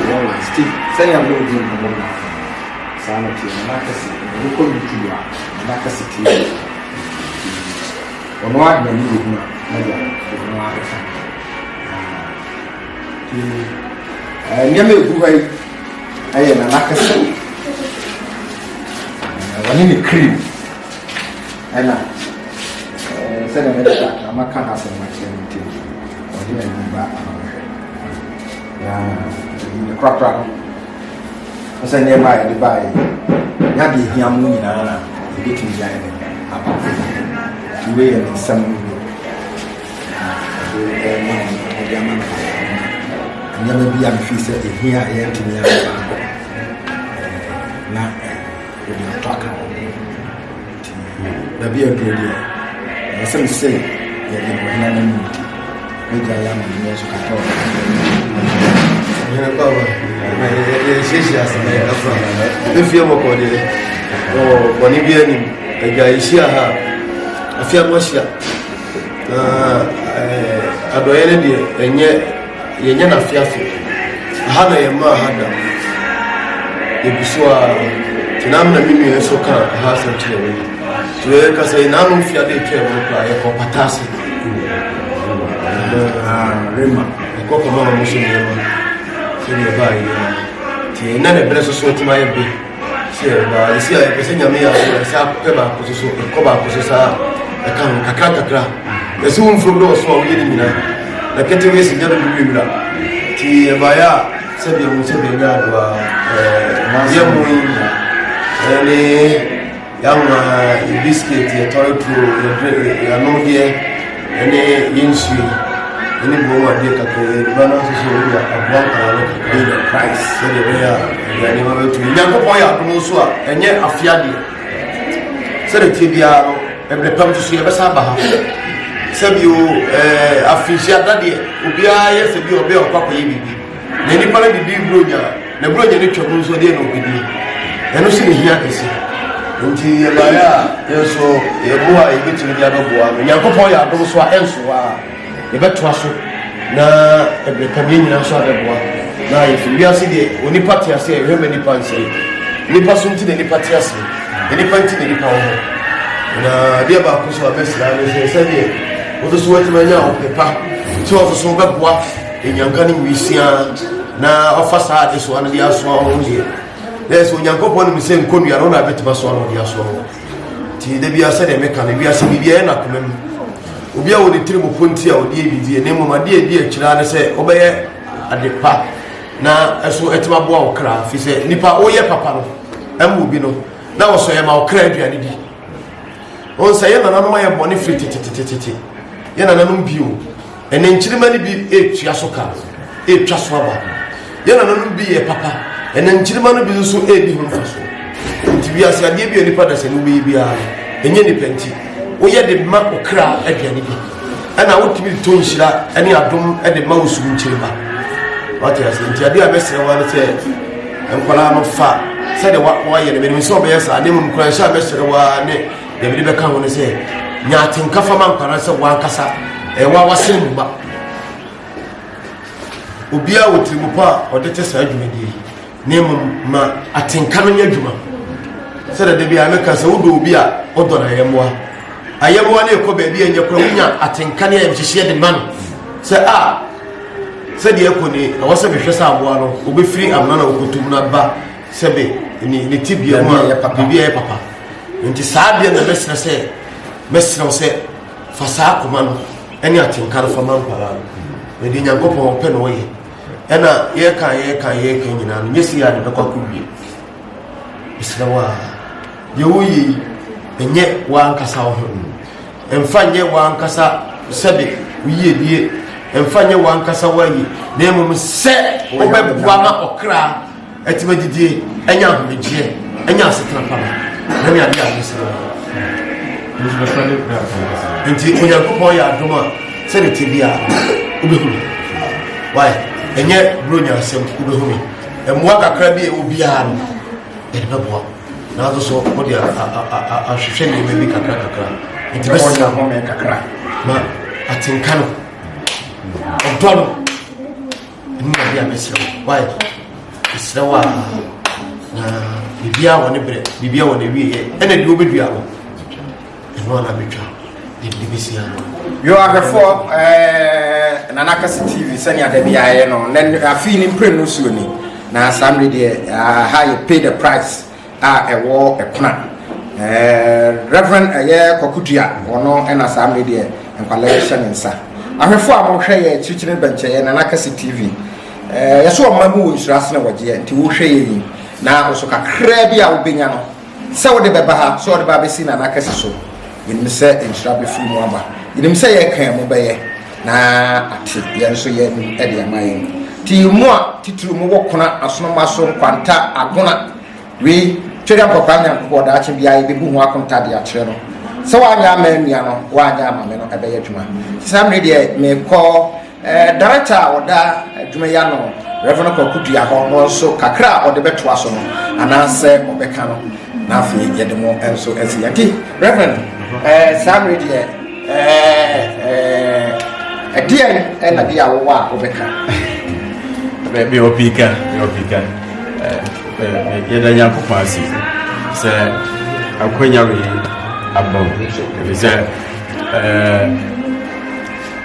Wɔn Steve, sɛnea mene wo di nkɔmmɔ no saa na teɛ. Nana Kɛse, wokɔ YouTube a, Nana Kɛse TV. Ɔno ara de n'ani bɛhunu a, na deɛ ɔno ara bɛka. Nti nneɛma a ɛgu ha yi ɛyɛ Nana Kɛse. Ɔne ne cream ɛna sɛdeɛ mede na maka no asɛm akyerɛ no nti ɔde n'ani ba ama. Na ne korakora no, wo sɛ nneɛma a yɛde baeɛ yi, nyɛ adeɛ hia mu nyinaa na yɛbɛtumi de ayɛ dɛn aba. Nti wei yɛ ne nsɛm no bi na ɔde ɛma no, ɔde ama no nneɛma bi a mefii sɛ ɛhia a yɛntumi amfa ankɔ na wode atɔ aka ho. Nti baabi a aduro deɛ, ɛwɔ sɛ mesɛ yɛde no ɔhene anim nti, mɛgya yɛ ama no nso kakra wɔ Ɔhene kɔ aba, yɛhyiahyia ase na yɛkasa. Ɛfie bɔkɔ deɛ, bɔne bi anim. Agya yɛhyia ha, afei ano ahyia. Na adɔeɛ no deɛ, ɛnyɛ Yɛnyɛ no afeafe. Aha na yɛmaa ha da. Yɛgu so ara. Nti na na me nua nso ka ha asɛm kyerɛ me. Nti yɛkasa yi nanom fiade atwa mu no koraa yɛkɔ pata ase. Rema. Yɛkɔ kɔma wɔn so nneɛma sɛdeɛ ɛbaa yi ara. Nti ɛnɛ na ɛberɛ soso atumi ayɛ be. Sɛ ɛbaa ɛsi a yɛpɛ sɛ Nyame yɛ adom a ɛsɛ akɔpɛ baako so so ɛkɔ baako so saa ɛka ho kakra kakra. Yɛsɛ wo mfurom dɔɔso a woyɛ ne nyinaa na ketewa esi gya dodo wie wura. Nti ɛbaeɛ a sɛdeɛ mo sɛ bɛnya adoa yɛ mo yi ɛne yɛanwa yɛ biscuit yɛ tɔre turo yɛ anomdeɛ ɛne yɛ nsuo yi ɛne bom adeɛ kakra yi aduba no nso so wode aboa nkwadaa no kakra the price sɛdeɛ ɛbɛyɛ a aduane ma bɛtumi. Nyankopɔn yɛ adom nso a ɛnyɛ afe adeɛ sɛdeɛ tie biara no ɛberɛ pam nso so yɛbɛsa aba ha sɛbio ɛɛ afinhyia dadeɛ obiara yɛ sɛ bi ɔbɛyɛ ɔkɔ akɔyɛ biribi na nipa no didi buronya na buronya no twam nso deɛ na ɔbɛdie ɛno so ne hia kɛse. Nti yɛbaeɛ a yɛn nso yɛboa a yɛbɛtumi de abɛboa no. Nyankopɔn yɛ adom so a ɛnso hɔ a yɛbɛtoa so na ɛberɛ pam yɛn nyinaa nso abɛboa na ayɛ fɛ. Wiase deɛ onipa te ase a ɛhwɛ ma nipa nsɛe. Nipa so nti na nipa te ase. Nipa nti na nipa wɔ hɔ. Na adeɛ baako so a mɛsrɛ ne sɛ sɛdeɛ wo nso so watumi anya ɔpɛ pa sɛ wo nso so wobɛboa Nyanka ne nwisiaa na ɔfa saa adesoa no de asoa wo ho deɛ na ɛsɛ Onyankopɔn nim sɛ nkonnua no na abɛtumi asoa no ɔde asoa wo. Nti da biara sɛdeɛ meka no, wiase biribiara yɛ n'akoma mu. Obiara wɔ ne tirim po nti a ɔde yɛ biribi, na mmom adeɛ a ɛdi akyire ara ne sɛ wobɛyɛ ade pa na ɛso ɛtumi aboa wo kra, firi sɛ nipa woyɛ papa no ɛma obi no na wɔsɔ yɛ ma wo kra aduane di. Wɔn sɛ yɛ nananom ayɛ bɔne firi tetetetete, yɛ nananom bio Ɛnnɛ nkyirimma no bi retua so ka, retwa so aba. Yɛn nananom bi yɛ papa, ɛnnɛ nkyirimma no bi nso redi ho mfasoɔ. Nti wiase adeɛ bi a nipa dasani wobɛyɛ biara no, ɛnyɛ nipa nti. Woyɛ de ma okra aduane bi, ɛna wotumi de tɔ nhyira ne adom de ma wo sum nkyirimma. Wate ase? Nti adeɛ a mɛsrɛ wa ne sɛ nkwadaa no fa sɛdeɛ wɔayɛ no, menim sɛ wɔbɛyɛ saa, na mmom nkuranhyɛ a mɛsrɛ wa ne Deɛ mede bɛka ho ne sɛ, nya atenka fa ma nkwadaa sɛ w'ankasa ɛyɛ wa wasene mu ba. Obiara wɔ tirim pa a ɔde te saa dwumadie yi, na mmom ma atenka no nyɛ adwuma. Sɛdeɛ da biara meka sɛ wodɔ obi a wodɔ no ayɛmmoa. Ayɛmmoa no ɛkɔ baabi a ɛnyɛ kora wonya atenka ne ayamhyehyeɛ de ma no sɛ a sɛdeɛ ɛkɔ ni ɛwɔ sɛ mehwɛ sɛ aboa no wobɛfiri amena na wokɔtum no aba sɛbe ne tibea mu a biribi a ɛyɛ papa. Nti saa adeɛ na mɛsrɛ sɛ mɛsrɛ wo sɛ fa saa akoma no ɛne atenka no fa ma nkwadaa no. Na deɛ Nyankopɔn ɔpɛ na ɔyɛ. Ɛna yɛka yɛka yɛka nyinaa no nyɛ sei a de bɛkɔ akɔwie. Mesrɛ wo a deɛ woyɛ yi ɛnyɛ w'ankasa wo ho. Ɛmfa nyɛ w'ankasa sɛbe wo yiedie, ɛmfa nyɛ w'ankasa w'ayi, na mmom sɛ wobɛboa ma ɔkra Atumi adidie, anya ahomegyeɛ, anya asetena pa no, na ne adeɛ a mesrɛ wo. Nti Onyankopɔn yɛ adom a sɛde te biara wobɛhu me. Why? Ɛnyɛ buronya asɛm wobɛhu me. Mmoa kakra bi a ɛwɔ biara no yɛde bɛboa. Nanso so wode ahwehwɛ nneɛma bi kakra kakra. Nti bɛsrɛ ma atenka no, ɔdɔ no. Ɛno na bi a mɛsrɛ wo. Why? Mesrɛ wo a na biribiara wɔ ne berɛ, biribiara wɔ n'awieɛ. Ɛna deɛ wobɛdua no, ɛno ana bɛtwa de de bɛsi ano. Yo ahwɛfoɔ ɛɛ Nana Kɛse TV sɛnea da bi ayɛ no na afei ne mprenu suo ni na saa mmere deɛ aha yɛ pay the price a ɛwɔ ɛkona ɛɛ Reverend ɛyɛ Kɔkodua ɔno ɛna saa mmere deɛ nkwalaa hyɛ ne nsa. Ahwɛfoɔ a mohwɛ yɛ akyirikyiri ne bɛnkyɛyɛ Nana Kɛse TV ɛɛ yɛso ɔma mu wɔ nhyira sene wɔgyeɛ nti wohwɛ yɛ yi na nso kakraa bi a wobɛnya no sɛ wode bɛba ha sɛ wode ba abɛsi Nana Kɛse so. Yɛnim sɛ nhyira bɛfiri mu aba. Yɛnim sɛ yɛka mu bɛyɛ na ate yɛn nso yɛn anim de ama yɛn. Nti mo a titiriw mowɔ Kona, Asonoma so, Nkwanta, Agona, wei, Twedeɛ Nkɔkora Nyankopɔn daakye biara yɛbɛbu ho akonta de akyerɛ no. Sɛ woanyɛ ama anua no, woanyɛ ama me no, ɛbɛyɛ adwuma. Nti saa mmerɛ deɛ mekɔ Eh, director a ɔda adwuma yi ano, Reverend Kwaku Dua hɔ no nso kakra a ɔde bɛtoa so no anaasɛ ɔbɛka no na afei yɛde mo nso asi yɛn nti Reverend eh, saa mmere deɛ eh, eh, ɛdeɛn ɛna bi a wowɔ a wobɛka? Mewɔ pii ka, mewɔ pii ka. Yɛda Nyankopɔn ase sɛ akwanya wei aba mu ɛfiri sɛ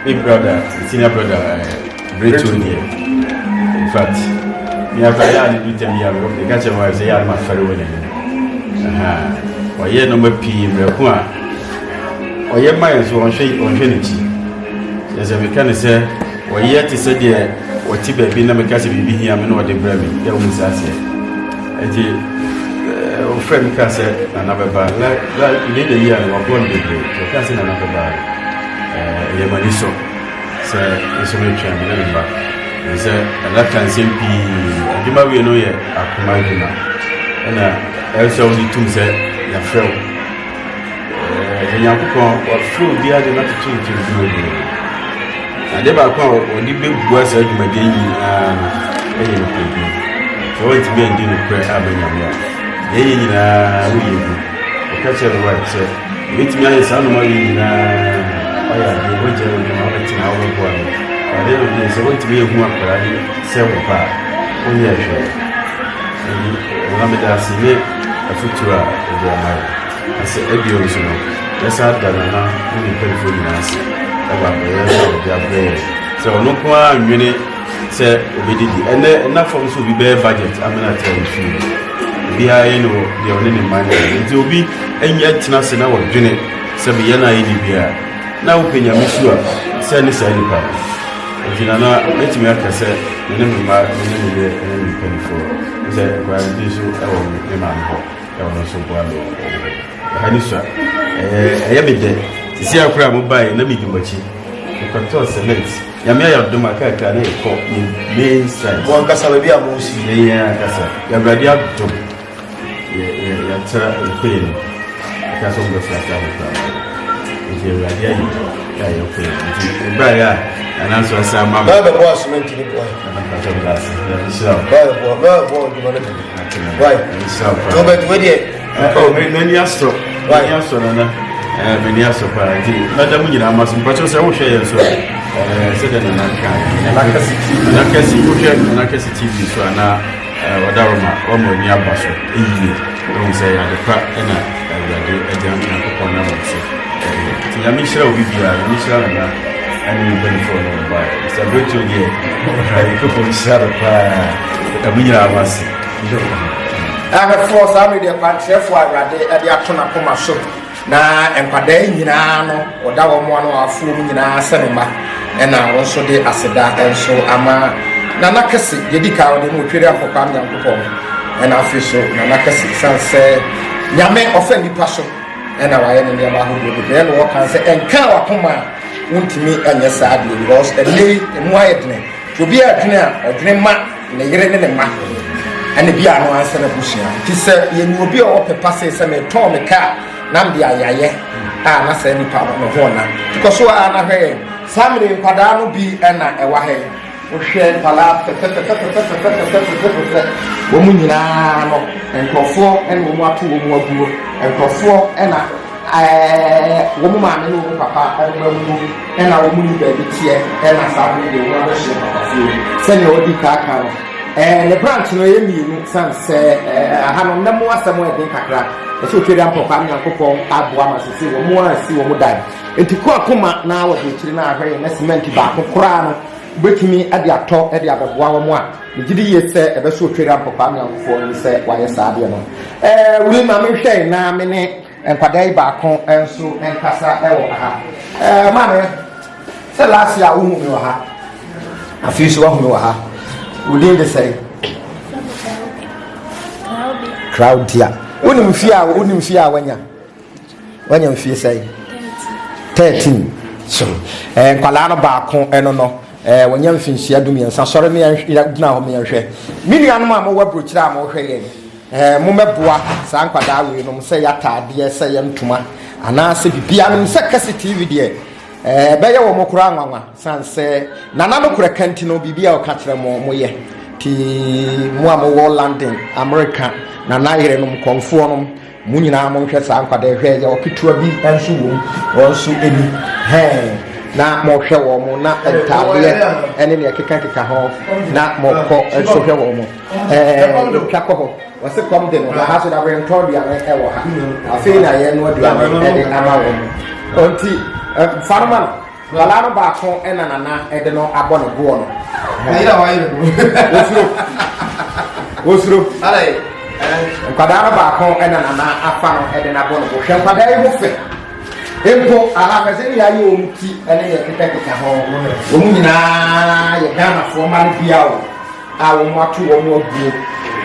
Me brother, me senior brother, eh, Breto deɛ. In fact, me akora yɛ ade bi tɛm yi a meka kyerɛ my wife sɛ yɛ ade ma fɛre wɔ n'anim. Ɔyɛ nneɛma pii mmerɛ ko a ɔyɛ ma yɛn so ɔnhwɛ ɔnhwɛ n'akyi. Kyerɛ sɛ meka ne sɛ ɔyɛ te sɛ deɛ ɔte baabi na meka sɛ biribi hia me na ɔde brɛ me yɛ ɔmu saa aseɛ. Nti ɔfrɛ me kaa sɛ nana bɛba la la within the year no waboa me bebree. Ɔkaa sɛ nana bɛba no. Ɛyɛ m'ani sɔ sɛ nso metwɛn me ne me mma ɛfiri sɛ ɛda ka nsɛm pii. Adwuma wei no yɛ akoma adwuma ɛna ɛyɛ sɛ wode tum sɛ yɛafrɛ wo. Ɛsɛ Nyankopɔn wafrɛ obiara de no atoto mfimfini bebree. Ade baako a wɔde bɛbua saa dwumadie nyinaa no ɛyɛ nokorɛdie. Sɛ woantumi andi nokorɛ amma Nyame a, deɛ ɛyɛ nyinaa woyɛ gu. Ɔka kyerɛ ne wife sɛ Yɛbɛtumi ayɛ saa nnoɔma wei nyinaa, woayɛ adeɛ, woagyae w'adwuma, wobɛtena ha, wobɛboa me. But at the end of the day, sɛ woantumi anhu akwadaa yi sɛ wo ba a, wonyɛɛ hwee. Nti Nana meda ase ne afotuo a wode ama yɛn. Na sɛ ebio nso no, yɛsan da Nana ne ne mpanimfoɔ nyinaa ase ɛwɔ abrɛyɛ a wɔde abrɛ yɛn. Sɛ ɔno nko ara nnwene sɛ obɛdidi. Ɛnɛ ɛna fam sɛ obi bɛyɛ budget amena atra ne fie. Obiara yɛ ne wɔ deɛ ɔne ne mma nyɛ. Nti obi nyɛ tena ase na wɔdwene sɛ meyɛ no ayɛ ne bi a na wopɛ nyame su a sɛ ne saa nipa no. Nti nana mɛtumi aka sɛ me ne me mma me ne me yere ne me mpanimfoɔ sɛ nkwadaa bi nso wɔ me maame hɔ ɛwɔ no nso boa me wɔ hɔ. Ɛha ne sua. Ɛyɛ me dɛ. Sisi akora a mobaeɛ na medi mo akyi. Mekɔtɔɔ cement. Nyame ayɛ adom a kakra na yɛkɔ yɛ main site. Mo ankasa baabi a mo si. Yɛn yɛn ankasa. Awurade adom. Yɛ yɛ yɛatra yɛkɔ yɛn anim. Ɛka sɛ wɔn bɛfra asa ahokora. Nti Awurade ayɛ yɛ a yɛkɔ yɛn. Nti ɛbaeɛ a nana nso asa ama me. Bɛɛ bɛbɔ cement ni boy. Nana mpakyɛ mo da ase. Nyame nhyira wo. Bɛɛ bɛbɔ bɛɛ bɛbɔ adwuma no bi. Why? Nyame nhyira wo paa. Tó bɛ tó deɛ. Oh, m'ani asɔ. M'ani asɔ nana. M'ani asɔ paa. Nti mɛda mo nyinaa ma so. Mpakyɛ sɛ wohwɛ yɛn so a, sɛdeɛ nana ka Nana Kɛse TV. Nana Kɛse, wohwɛ Nana Kɛse TV so a na ɔdaroma wama ani aba so yie. Wohu sɛ ade pa ɛna Awurade agya Nyankopɔn nam wo so. Nti Nyame nhyira obi biara, Nyame nhyira nana ɛne ne mpanimfoɔ no wɔbaeɛ. Mr. Bretuo deɛ, Nyankopɔn nhyira no paa. Ɛda mo nyinaa mo ase. Ahwɛfoɔ, saa mmerɛ deɛ kwankyerɛfoɔ a Awurade de ato n'akoma so na nkwadaa nyinaa no ɔda wɔn ano afoɔ mu nyinaa sɛ ne mma ɛna wɔn nso de aseda nso ama Nana Kɛse deɛ di kan ɔde mu otwere akɔkɔ am Nyankopɔn ɛna afei so Nana Kɛse san sɛ Nyame ɔfa nnipa so ɛna wayɛ ne nneɛma ahodoɔ bebree ɛna wɔka sɛ ɛnka wakoma a wontumi ɛnyɛ saa deɛ because ɛnɛ yi emu ayɛ dene Obi a dwene a ɔdwene ma ne yere ne ne mma ɛne bi a no ansa n'abusua. Nti sɛ yɛnim obi a ɔwɔ pɛ pa sei sɛ metɔn me kaa na mede ayayɛ a na saa nipa no ne ho ɔna. Nti kɔ so ara na hwɛ yɛn. Saa mmere yi nkwadaa no bi na ɛwɔ ha yi. Wohwɛ nkwadaa fɛfɛfɛfɛfɛfɛfɛfɛfɛfɛ wɔn nyinaa no nkurɔfoɔ na wɔn ato wɔn aguo. Nkurɔfoɔ na. ɛɛ wɔn maame ne wɔn papa wɔn awuo ɛna wɔn ni baabi teɛ ɛna saa bere deɛ wɔn abɛhyɛ papafoɔ yi sɛnea wɔdi kaaka no ɛɛ ne branch no ɛyɛ mmienu san sɛ ɛɛ aha no nnɛ mo asɛm ɛden kakra ɛsɛ otwa dɛ mpɔkwa nyankopɔn aboa ma sese wɔn a si wɔn dan nti kɔ akoma na wɔde akyiri na ahwɛ yɛn na cement baako koraa no wobɛtumi de atɔ de abɛboa wɔn a megye di yie sɛ ɛbɛso otwa dɛ mpɔkwa nyankopɔn ni sɛ wayɛ saa adeɛ no ɛɛ wuli ma mehwɛ na me ne nkwadaa yi baako nso nkasa wɔ ha ɛɛ maame sɛ last year wohu mi wɔ ha afei nso wahu mi wɔ ha wodin de sɛn Claudia wonim fie a wonim fie a wanya wanya mfie sɛn 13 so ɛɛ nkwadaa no baako ɛno no ɛɛ wanya mfinhyia 13 sɔre mi gyina hɔ mi nhwɛ me nuanom a mowɔ aburokyire a mohwɛ yɛn. Ɛɛ, mommɛboa saa nkwadaa weinom, sɛ ɛyɛ ataadeɛ, sɛ ɛyɛ ntoma, anaasɛ biribiara. Menim sɛ Kɛse TV deɛ, ɛɛ, ɛbɛyɛ wɔn koraa nwanwa, sane sɛ Nana no korɛ ka nti no, biribiara a ɔka kyerɛ mo, moyɛ. Nti mo a mowɔ London, Amerika, Nana yerenom, kɔmfoɔ nom, mo nyinaa monhwɛ saa nkwadaa yi. Hwɛ, yɛwɔ ketewa bi nso wɔ mu, wɔn nso ni. Hɛn, na mohwɛ wɔn, na ntaadeɛ ne nea ɛkekakeka ho, na mokɔ nso hwɛ wɔn. Ɛɛ yɛtwa kɔ hɔ wɔsi kɔm de no na ha so da bɛyɛ ntɔn aduane ɛwɔ ha afei na yɛn no aduane ɛde ama wɔn nti farima no nkwadaa no baako ɛna nana ɛde no abɔ ne boɔ no wosuro wosuro nkwadaa no baako ɛna nana afa no ɛde no abɔ ne bo hwɛ nkwadaa yi ho fɛ mpo ahafɛsɛ ne yɛayɛ wɔn ti ɛne yɛ kekakeka ho wɔn nyinaa yɛ Ghanafoɔ mma no bia o. a wɔato wɔn aguo.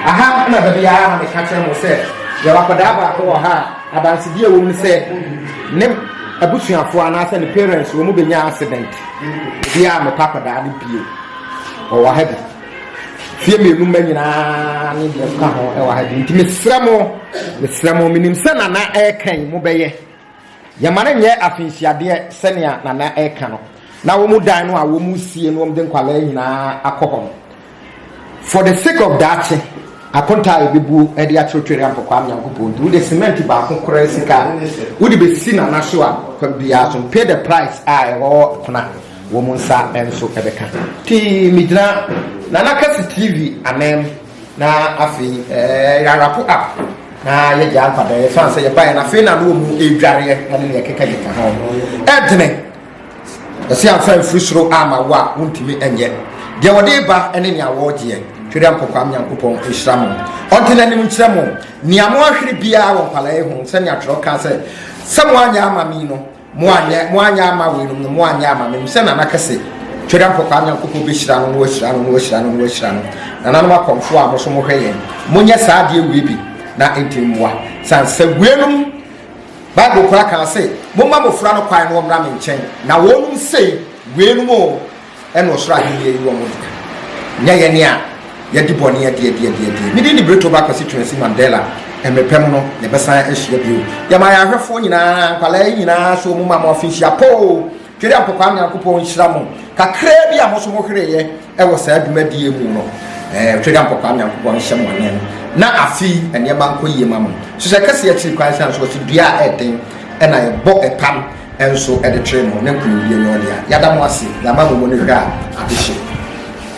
Aha na da biara na meka kyerɛ mo sɛ yɛwɔ akwadaa baako wɔ ha a adansedie a ɛwɔ mu sɛ ne abusuafoɔ anaasɛ ne parents wɔn bɛnya accident. Obiara mepɛ akwadaa no bio. Ɔwɔ ha bi. Fie mmienu mma nyinaa ne deɛ ɛka ho ɛwɔ ha bi. Nti mesrɛ mo, mesrɛ mo, menim sɛ nana ɛreka yi mobɛyɛ. Yɛmma no nyɛ afenhyiadeɛ sɛnea Nana reka no, na wɔn dan no a wɔresie no wɔde nkwadaa nyinaa akɔ hɔ no. For the sake of daakye, akonta a yɛbɛbuo de akyerɛ Twere Ampɔkwaa Nyankopɔn nti, wode cement baako koraa sika a wode bɛsi Nana so a, kwan biara so, pay the price a ɛwɔ kona wɔn nsa nso bɛka. Nti megyina Nana Kɛse TV anan mu. Na afei ɛɛ yɛarapo up na yɛgyaa nkwadaa yɛ fan sɛ yɛbaeɛ na afei na no wɔ mu ɛredwareɛ ɛne ne ɛkekakeka ho ɛdene ɛsɛ amfa mfiri soro ama wo a wontumi ɛnyɛ deɛ wɔde ba ɛne nea wɔregyeɛ twere ampɔkwam Nyankopɔn nhyira mo ɔnte n'anim nkyerɛ mo nea mo ahwere biara wɔ nkwadaa yi ho sɛnea twerɛ ka sɛ sɛ mo anyɛ ama mi no Moanyɛ, moanyɛ ama weinom no, moanyɛ ama me. Sɛ Nana kɛse, Twerampo Kwame Nyankopɔn bɛhyira no, na wahyira no, na wahyira no, na wahyira no. Nananom akɔmfoɔ a mo so mohwɛ yɛn, monyɛ saa adeɛ wei bi na ɛnti mmoa. Sane sɛ weinom, Bible koraa kaa se, momma mmɔfra no kwan na wɔmmra me nkyɛn, na wɔnom sei, weinom o, Ɛna ɔsoro ahenni yi wɔn dea, nyɛ yɛn a yɛadi bɔne adi adi adi adi. Me din de Brito Ba Kwasi Twumasi Mandela. Mmerɛ pa mu no, yɛbɛsan ahyia bio. Yɛma yɛn ahwɛfoɔ nyinaa, nkwadaa yi nyinaa so wɔn ma mo afenhyia pa oo. Twere Ampɔkwaa Nyankopɔn nhyira mo. Kakraa bi a mo nso mohwereeɛ wɔ saa dwumadie mu no, eh, Twere Ampɔkwaa Nyankopɔn nhyɛ mo anan na afe yi nneɛma nkɔ yie ma mo. Hyehyɛ kɛseɛ akyiri kwan sane so ɔsi dua a ɛden ɛna yɛbɔ ɛpam nso de kyerɛ mo ne nkonimdie nyɛ ɔdea. Yɛada mo ase, yɛama mo mu no hwɛ a adehye.